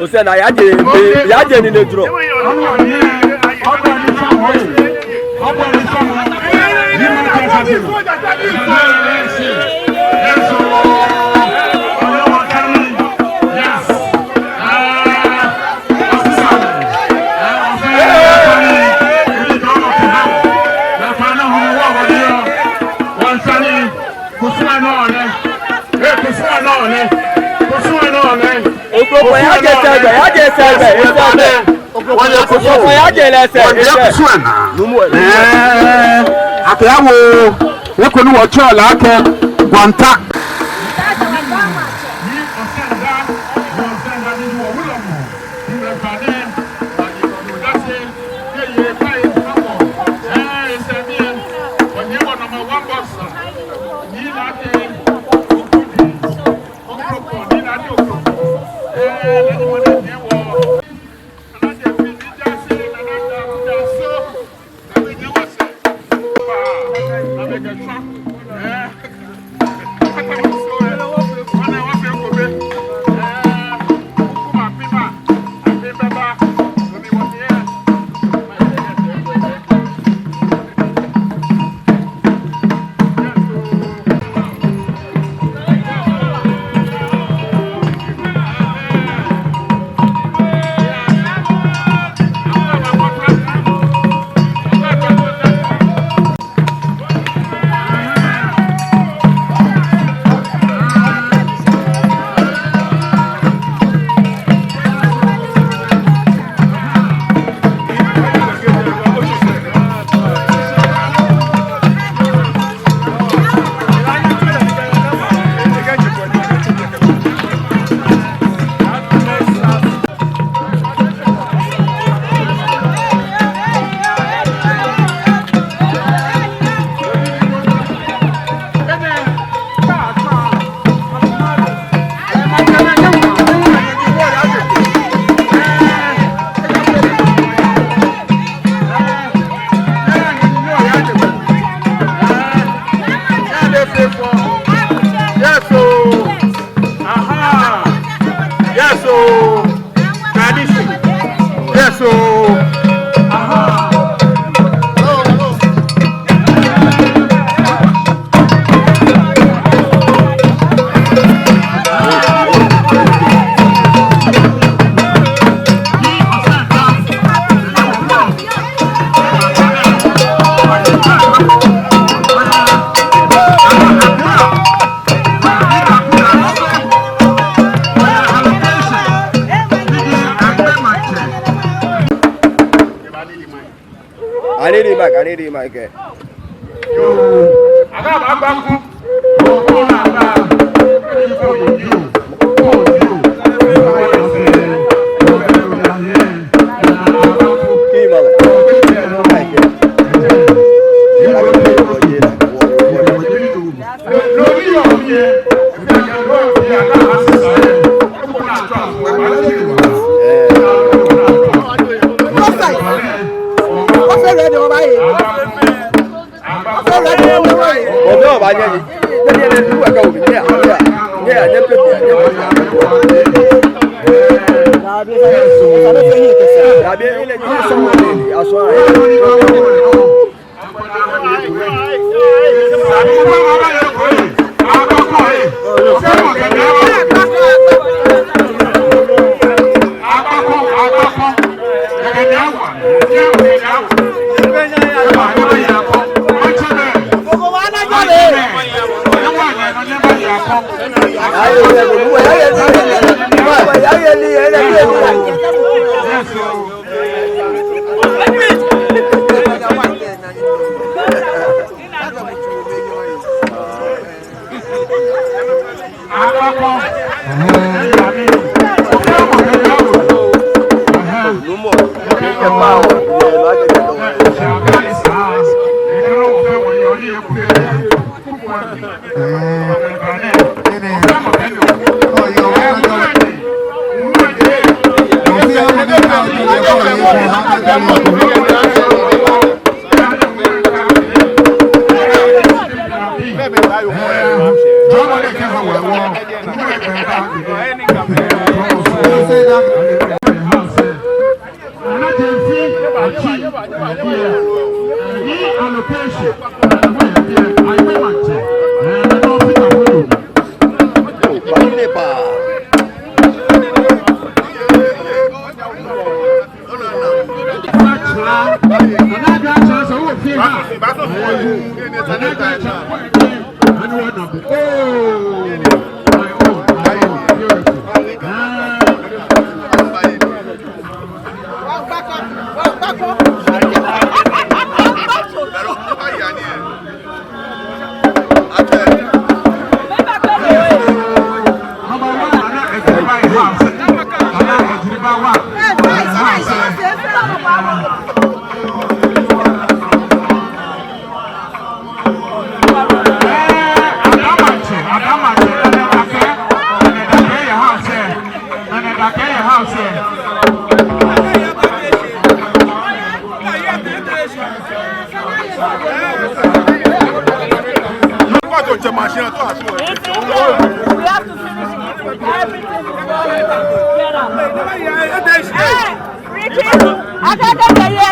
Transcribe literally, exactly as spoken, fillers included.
Osɛɛ naa, yaaje, yaaje ni ne durɔ. Ogbofo, yaaje sɛɛgbɛ, yaaje sɛɛgbɛ, sɛɛgbɛ. Ogbofo, yaaje lɛ sɛɛ, sɛɛ. Ɛɛ, akɛ awo, eko ni wɔtsɛɔ lɛ akɛ Gwanta. Yes, oh. Aha. Yes, oh. Tradition. Yes, oh. Aha. I need the mic, I need the mic, eh. Ɔbɛ ɔba nyɛ ni. Nyɛ ni nyɛ ni wɔ ka wɔ ni nyɛ ya. Nyɛ ya, nyɛ ya, nyɛ pɛ bi ya, nyɛ pɛ bi ya. Dabi, dabi, ile ni sɔmɔ ni asɔ. We have to finish everything before we get out. Hey, Ricky, I can't get the year.